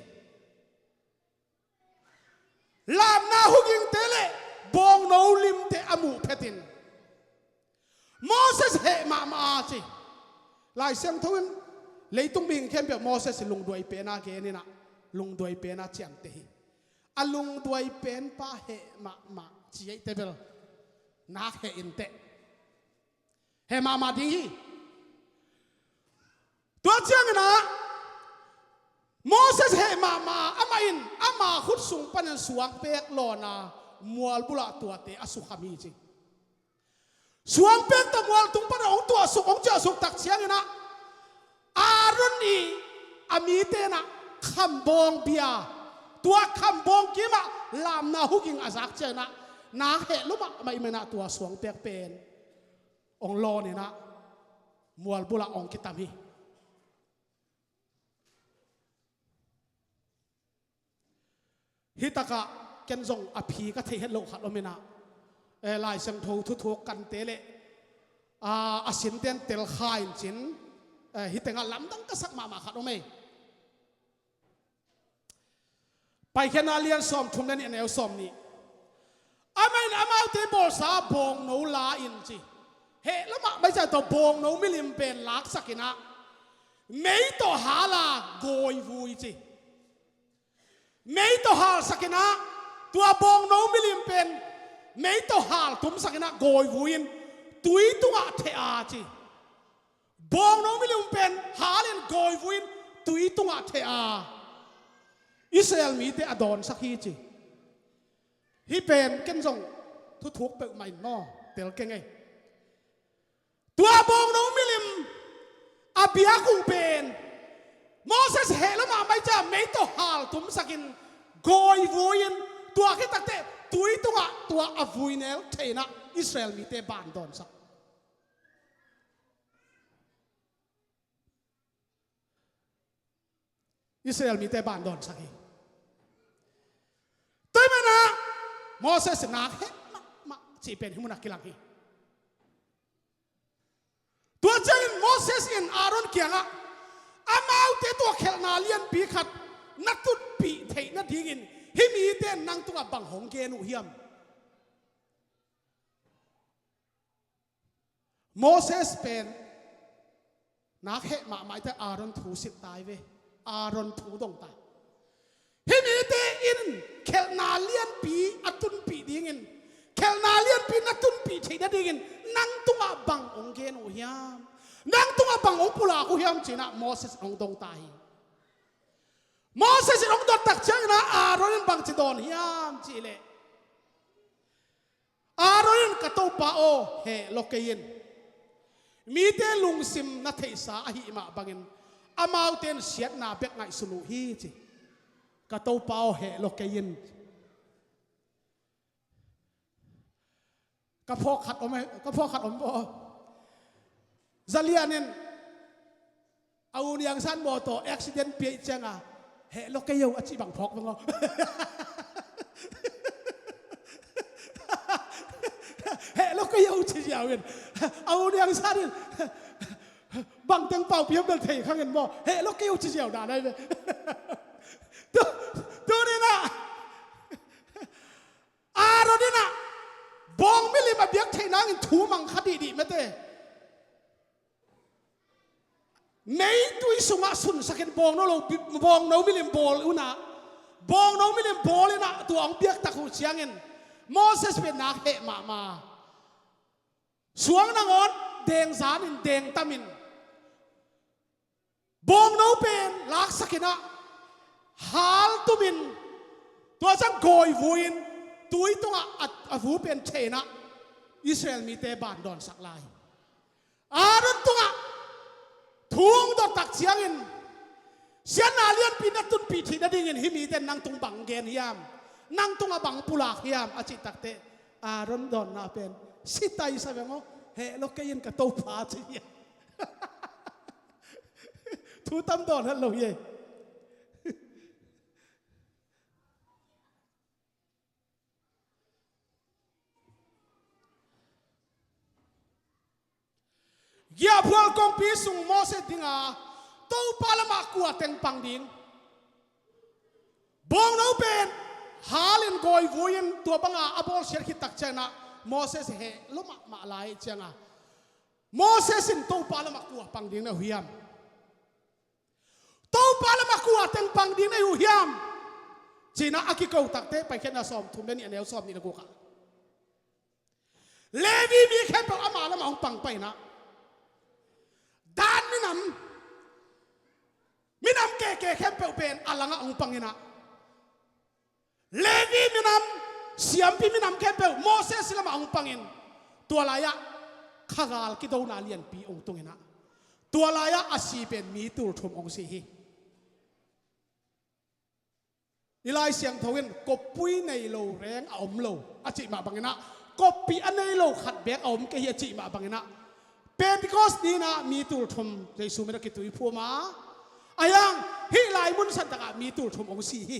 Lamna hugingte le bawngno limte a muh phetin, Moses heh mahmah a, ci. Lai Siangtho in leitung mihing khempeuh Moses i lungduai pena genin ah, lungduai pena ciamteh hi. A lungduai penpa heh mahmah ci eite bel, nak heh inteh. Heh mahmah ding hi. Tua ciangin ah, Moses heh mahmah a, amah in ama khut sung panin suangpek lawn a, mual bulah tuate a sukham hi, ci. Suangpek tawh mualtung panin hong tuahsuk, hong ciahsuk tak ciangin ah, Aaron i a mite in ah khambawng bia, tua khambawng kimah lamna huging a zak ciangin ah, nak heh lua mahmah ahih manin ah tua suangpek pen hong lawn in ah, mual bulah hong kitam hi. Hih takah ken zong a phi ka theih het loh khat om inah, eh, Lai Siangtho thuthuk kante le, ah, a sinten telkha in cin, eh, hih tengah lamdang ka sak mahmah khat om ei. Paikhiatna lian sawmthum le nih, a neu sawmnih. Amah in amaute bawlsa bawngno la in ci. Heh lua mahmah ei ciang tua bawngno milim pen laksak inah mei tawh hala gawivui ci. Mei tawh halsak inah tua bawngno milim pen mei tawh haltumsak inah gawivui in tui tungah theh a ci. Bawngno milim pen halin gawivui in tui tungah theh a, Israel mite a dawnsak hi ci. Hih pen ken zong thuthuk peuhmah in maw tel keng ei. Tua bawngno milim a biak uh pen Moses heh lua mahmah ei ciang mei tawh haltumsakin gawivui in tua khit takteh tui tungah tua a vui nel theh inah Israel mite ban dawnsak. Israel mite ban dawnsak hi. Tua ahih manin ah Moses nak heh mahmah cih pen hih munah kilang hi. Tua ciangin Moses in Aaron kiangah, amaute tua khelhna lianpi khat na tunpih theih nadingin hih mite in nang tungah bang hong gen uh hiam? Moses pen nak heh mahmah ei ta, Aaron thu sin ta hi ve. Aaron thu dong ta. Hih mite in khelhna lianpi a tunpih dingin, khelhna lianpi na tunpih theih nadingin nang tungah bang hong gen uh hiam? Nang tungah bang hong pulak uh hiam ci-in ah Moses hong dong ta hi. Moses in hong dot tak ciangin ah Aaron in bangci dawn hiam cih leh, Aaron in, ka topa aw, heh lua kei in. Mite lungsim na theihsa ahih mah bangin amaute in siatna bek ngaihsun uh hi ci. Ka topa aw, heh lua kei in. Ka phawk khat om, ka phawk khat om baw. Zalian in a U Niang San mawtaw accident piak ciangin, heh lua kei o a cih bang phawk bang aw. Heh lua kei o ci ziau in, a U Niang San in bang teng pau piak bel thei khang in maw, heh lua kei o ci ziau dan ai ve. Tu, tu ni na. Aaron in ah bawng milim a biak theih nangin thu mang kha dihdih mete. Meitui sungah sunsakin bawngno lo, bawngno milim bawl un ah, bawngno milim bawl in ah tua hong biak tak uh ciangin Moses pen nak heh mahmah. Suang nangawn deng zanin deng tamin bawngno pen laksak in ah, haltumin, tua ciang gawivui in, tui tungah a, a vu pen theh in ah Israel mite ban dawnsak lai. Aaron tungah thu hong dot tak ciangin, siatna lianpi na tunpih theih nadingin hih mite in nang tung bang gen hiam? Nang tungah bang pulak hiam a cih takteh, Aaron dawnna pen, si taisa veng aw, heh lua kei in ka topa ci hiam? Thu tam dawn het lo hi ei. Giahphual kongpi sung Moses dinga Topa lamah kua teng pang ding? Bawngno pen halin gawivui in tua banga a bawlsiat khit tak ciangin ah Moses heh lua mahmah lai ciangin, Moses in Topa lamah kua pang ding na uh hiam? Topa lamah kua teng pang ding na uh hiam? Ci-in ah a kiko takteh Paikhiatna sawmthum le nih, a neu sawmnih le guk ah, Levi mi khempeuh ama lamah hong pang pah in ah, Dan minam, minam keke khempeuh pen a langah hong pang in ah, Levi minam, siampi minam khempeuh Moses lamah hong pangin, tua lai-ah khagal kidona lianpi hong tung in ah, tua lai-ah a si pen mi tulthum hong si hi. I Lai Siangtho in, koppui nei lo reng a om lo a cih mah bangin ah, koppih a nei lo khat beek a om kei hi a cih mah bangin ah, Pentecost ni-in ah mi tulthum Jesu min a kituiphum a, ahi hang hih lai mun santak ah mi tulthum hong si hi.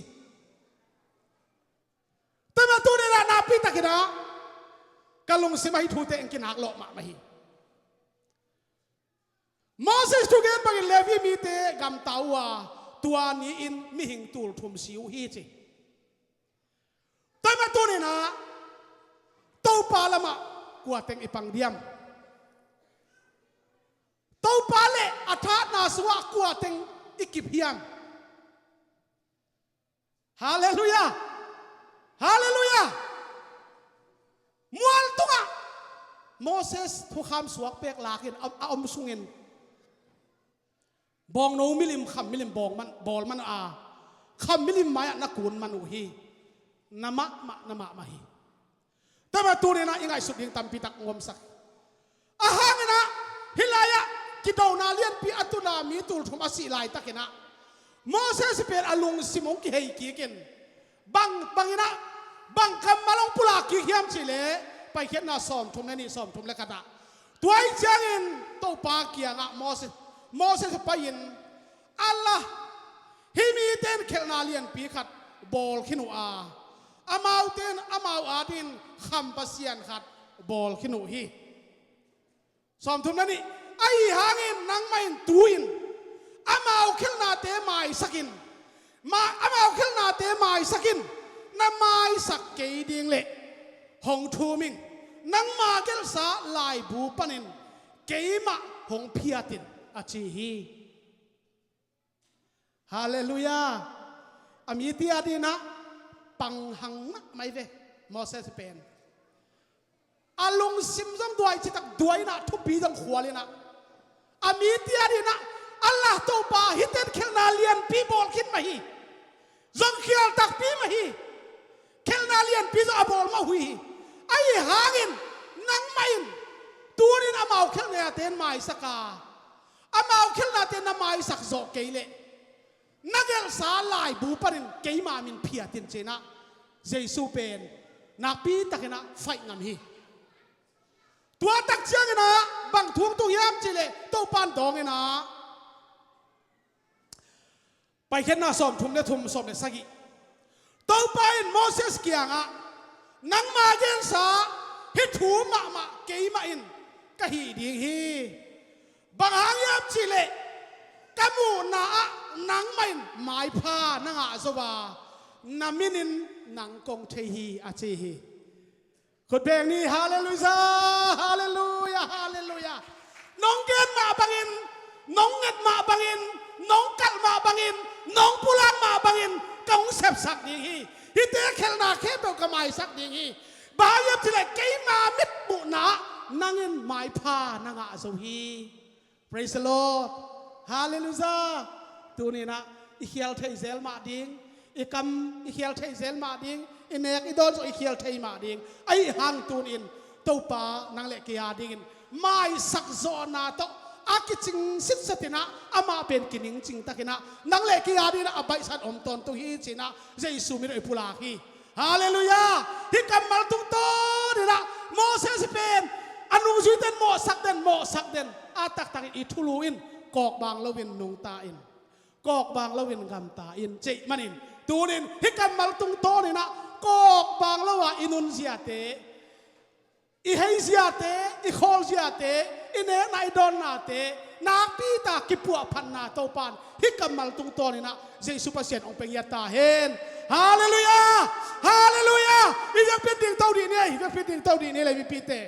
ka lungsim ah hih thute eng kinak lawh mahmah hi. Moses thugen bangin Levi mite gamta uh a, tua ni-in mihing tul thum si uh hi ci. Tua mah tuni-in ah Topa lamah kua teng i pang diam? Topa le a thatna sungah kua teng i kip hiam? Halleluiah! Halleluiah! Mual tungah Moses thukham suak pek lakin a, a om sungin bawngno milim, kham milim bawng man, bawl man a, kham milim mai-ah na kun man uh hi. Na mahmah, na mahmah hi. Tua mah tuni-in ah i ngaihsut ding tampi tak ngomsak. Ahang in ah hih lai-ah kidona lianpi a tun a mi tul thum a sih laitakin ah Moses pen a lungsim hong kihei kik in, bang, bang in ah, bang kammal hong pulak kik hiam cih leh Paikhiatna sawmthum le nih, sawmthum le khat ah, tua ahih ciangin Topa kiangah Moses, Moses pai-in, Allah, hih mite in khelhna lianpi khat bawl khin uh a, amaute in amau adingin kham pasian khat bawl khin uh hi. Sawmthum le nih. Ahi hangin nangmah in tu-in amau khelhnate maisak in, ma, amau khelhnate maisak in, na maisak kei ding leh hong thum ing, nangma gelhsa laibu panin keimah hong phiat in, a ci hi. Halleluiah. A mite adingin ah panghang mahmah hi ve Moses pen. A lungsim zong duai citak duai in ah, thupi zong khual in ah, a mite adingin ah, Allah Topa, hihte in khelhna lianpi bawl khin mah hi. Zong khial takpi mah hi. Khelhna lianpi zong a bawl mah uh hi. Ahi hangin nangmah in tu-in amau khelhnate in maisak a, amau khelhnate in na maisak zawh kei leh na gelhsa laibu panin keima min phiat in, ci-in ah Jesu pen nakpi takin ah faih ngam hi. Tua tak ciangin ah bang thu hong tung hiam cih leh Topa in dawng in ah, Paikhiatna sawmthum le thum, sawm le sagih. Topa in Moses kiangah, nangma gelhsa hih thu mahmah keimah in ka hih ding hi. Bang hang hiam cih leh ka muhna ah nangmah in maipha na ngah zo a, na min in nang kong thei hi, a ci hi. Khut beng ni. Halleluiah, halleluiah, halleluiah. Nong gen mah bangin, nong nget mah bangin, nong kalh mah bangin, nong pulak mah bangin ka hong sepsak ding hi. Hihte khelhna khempeuh ka maisak ding hi. Bang hang hiam cih leh keima mitmuhna ah nang in maipha na ngah zo hi. Praise the Lord. Halleluiah. Tuni-in ah i khial thei zel mah ding, i kam i khial thei zel mah ding, i nek i dawn zong i khial thei mah ding. Ahi hang tuni-in Topa nang le kei adingin maisak zawhna tawh a kicing sitset in ah, amah pen kiningcing takin ah nang le kei adingin ah a baihsa in om tawntung hi, ci-in ah Jesu min tawh i pulak hi. Halleluiah. Hih kammal tungtawn in ah Moses pen a nungzuite in mawhsak den, mawhsak den, a taktakin i thulu in kawkbang loin nungta in, kawkbang loin gamta in, cih manin tuni-in hih kammal tungtawn in ah kawkbang lo-a i nunziate, i heiziate, i khawlziate, i nekna i dawnnate nakpi tak kipuahphatna Topa in hih kammal tungtawn in ah Jesu Pasian hong pia ngiat ta hen. Halleluiah! Halleluiah! I biakpi in dingto dih ni ei, i biakpi in dingto dih ni ei, lei mipite.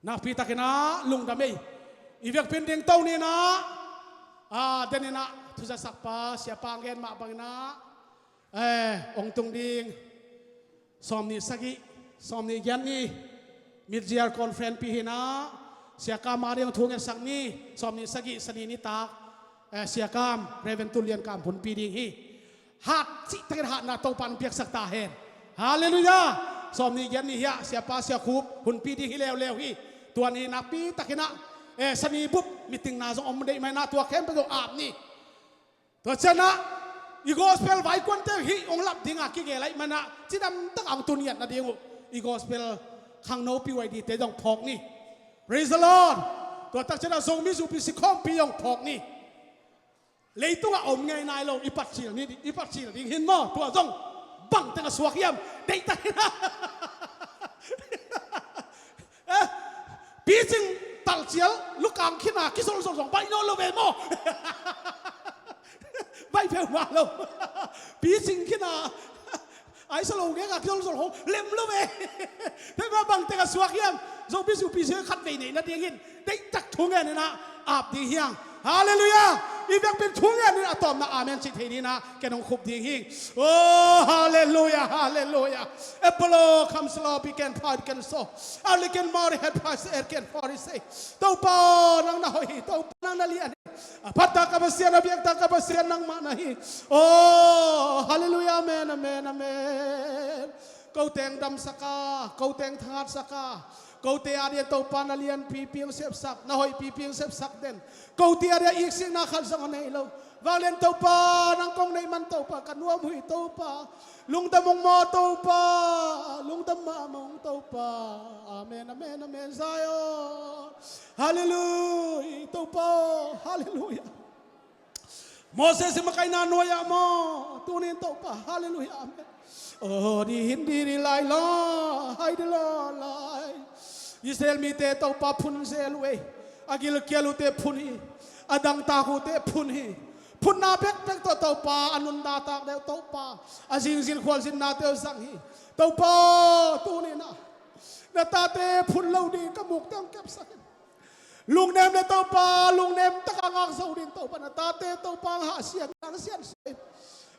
Nakpi takin ah lungdam ei. I biakpi in dingto ni-in ah, a, den in ah thuzasakpa, siapa hong gen mah bangin ah, eh, hong tung ding. Sawmnih sagih, sawmnih giat ni, mid-year conference pi hi-in ah, Sia Kam ading hong thungetsak ni, sawmnih sagih Sani nitak, eh, Sia Kam, Reverend Tul Lian Kam hunpi ding hi. Hat cihtakin hatna Topa in piaksak ta hen. Halleluiah. Sawmnih giat ni hiah siapa Sia Khup hunpi ding hi leuleu hi. Tua ni nakpi takin ah, eh, Sani bup meeting-na zong om deih mah in ah, tua khempeuh zong ap ni. Tua ciangin ah i gospel vaikuante hih hong lap ding a kigel ahih manin ah cidam tak a hong tun ngiat nading uh i gospel khangno P Y D-te zong phawk ni. Praise the Lord. Tua tak ciangin ah Zomi Zupi sikhawmpi zong phawk ni. Leitungah om ngei nai lo, i patcil ni, i patcil ding hi-in maw, tua zong Bang teng a suak hiam? Deihtak hi na. Eh, picing talcial lukang khin a kizolzol zong baih nawn lo ve maw? Baih peuhmah lo. Picing khin a aisa lo gek a kizolzol hong lem lo ve. Tua mah bang teng a suak hiam? Zopi supi sui khat vei neih nadingin deihtak thu ngen in ah ap ding hi hang. Halleluiah. I biakpiin thu ngen in a tawpna amen cih thei ding in ah ken hong khup ding hi. Oh, halleluiah, halleluiah. Apollo comes, Lord, we can fight, can so. Alikin mari het pas er ken fori sei. Topa, nang na hoih hi. Topa, nang na lian hi. A phattak a Pasian, a biaktak a Pasian nangmah na hi. Oh, halleluiah, amen, amen, amen. Ko teng damsak a, ko teng thangatsak a, kote a dia Topa na lianpipi hong sepsak, na hoihpipi hong sepsak den. Kote a dia iksikna khat zong a nei lo. Vanglian Topa, nang kong neih man Topa, ka nuam uh hi Topa. Lungdam ung maw Topa, lungdam mahmah ung Topa. Amen, amen, amen. Zion. Halleluiah, Topa, halleluiah. Moses i makaihna nuai-ah maw, tuni in Topa, halleluiah, amen. Oh, di hin di di lai la, hai di la lai. Israel mite Topa phun zel uh ei. A gilkial uhte phun hi. A dangtak uhte phun hi. Phunna bekbek tawh Topa, a nunna tak deuh Topa, a zingzin khualzinnate uh zang hi. Topa, tuni in ah na tate phun lo ding ka mukte hong kepsak in. Lungnem le Topa, lungnem tak a ngak zo ding Topa, na tate Topa hong hahsiang, hong siansuah in.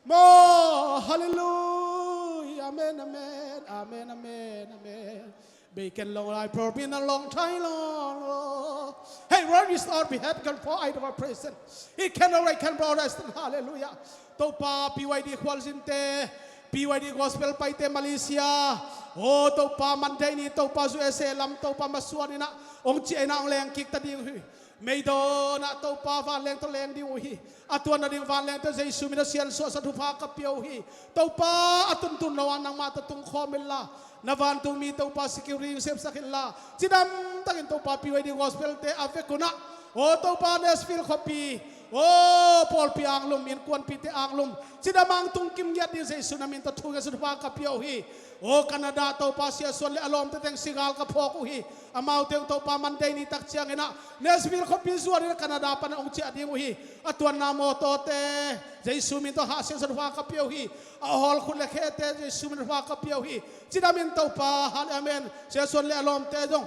Maw, halleluiah, amen, amen, amen, amen, amen. Bei ken lo lai, for been a long time long. Hey, where is our behalf can for I our present. He can already can for rest. Halleluiah. Topa, P Y D khualzinte, P Y D Gospel Paite Malaysia. Oh, Topa, Monday ni Topa, U S A lam Topa, masuan in ah hong ciah in ah hong leng kik ta ding uh hi. Meidawn ah Topa, vanleng tawh leng ding uh hi. A tuan nading vanleng tawh Jesu min a siansuahsa thupha ka pia uh hi. Topa, a tuntun lo ah nangmah tawh tungkhawm inla, na vantungmi Topa security hong sepsak inla, cidam takin Topa, P Y D Gospel te a vek un ah, oh Topa, Nashville khuapi, oh pawlpi anglum, innkuanpihte anglum, cidam a hong tungkim ngiat ding Jesu na min tawh thu ngen thupha ka pia uh hi. Oh Canada Topa, Sia Suan le a lawmte teng sigal ka phawk uh hi. Amaute hong Topa, Monday ni tak ciangin ah Nashville khuapi zuan in ah Canada pan ah hong ciah ding uh hi. A tuanna mawtawte Jesu min tawh hahsiang thupha ka pia uh hi. A hawl khut le khete Jesu min thupha ka pia uh hi. Cidam in Topa, hal amen. Sia Suan le a lawmte zong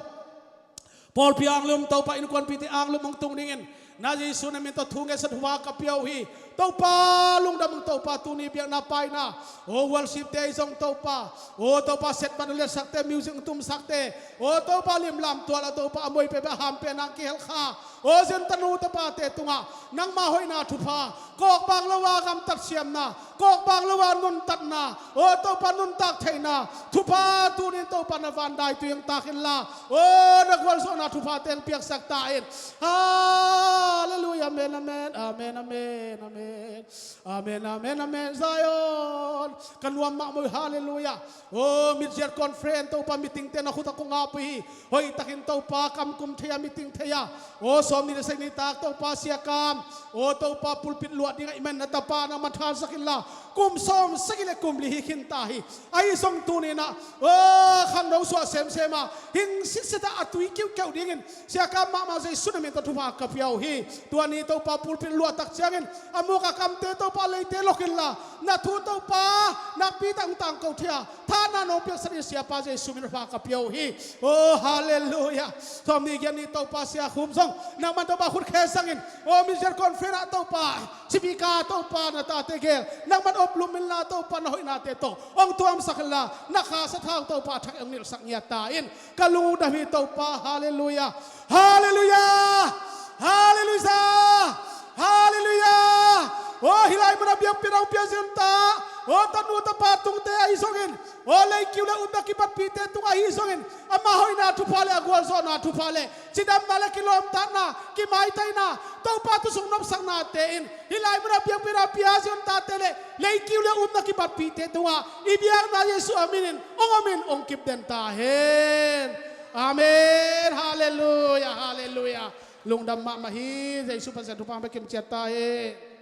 pawlpi anglum Topa, innkuanpihte anglum hong tung dingin na Jesu na min tawh thu ngen thupha ka pia uh hi. Topa, lungdam ung Topa, tuni biakna paina, oh worship te zong Topa, oh Topa, set ban a letsakte, music hong tumsakte, oh Topa, limlam tual ah Topa, a muipe beh a hampena hong kihel kha, oh zen tanu tapate tungah nangmah hoihna thupha, kawkbang lo a gamtat siamna, kawkbang lo a nuntatna, oh Topa, nuntak theihna thupha tuni in Topa, na van daitui hong tak inla, oh na gualzawhna thuphate hong piaksak ta in. Halleluiah, amen, amen, amen, amen, amen. Amen, amen, amen. Zion, ka nuam mahmah uh, halleluiah. Oh, Miziat Conference Topa, meeting te na khut ah kong ap uh hi. Hoihtakin Topa, kam kum thei a, meeting thei a, oh sawmnih le sagih ni tak Topa, Sia Kam, oh Topa, pulpit luah dingah i man na tapa nangman thasak inla, kum sawmsagih le kum li hi khin ta hi. Ahi zong tuni in ah, oh khangno suah semsem a, hing sitset a, a tui kiuhkeuh dingin Sia Kam mahmah Jesu na min tawh thupha ka pia uh hi. Tua ni Topa, pulpit luah tak ciangin a muk a kamte Topa, leite lok inla, na thu Topa, nakpi tak hong tangko thei a, thahatna nong piaksak dingin Siapa Jesu min thupha ka pia uh hi. Oh, halleluiah. Sawmnih giat ni Topa, Sia Khum zong nangman Topa, khut khe zangin, oh Miziat Conference ah Topa, speaker Topa, na tate gel nangman oplum inla Topa, na hoihnate tawh hong tuamsak inla, na Kha sathau Topa, a thak hong nilhsak ngiat ta in. Ka lungdam hi Topa, halleluiah. Halleluiah. Halleluiah. Halleluiah. Oh, hih lai mun a biakpiakna hong pia zia ta, oh tanu tapa tungte ahi zongin, oh leikiu le upna kibatpihte tungah ahi zongin, ama hoihna thupha le a gualzawhna thupha le cidamna le kilawmtatna, kimaitaina, Topa, tusung nopsaknate in hih lai mun a biakpiakna pia zia tate le leikiu le upna kibatpihte tungah i biakna Jesu a min in hong om in, hong kip den ta hen. Amen. Halleluiah, halleluiah. Lungdam mahmah hi. Jesu Pasian thupha hong pia kim ciat ta hen.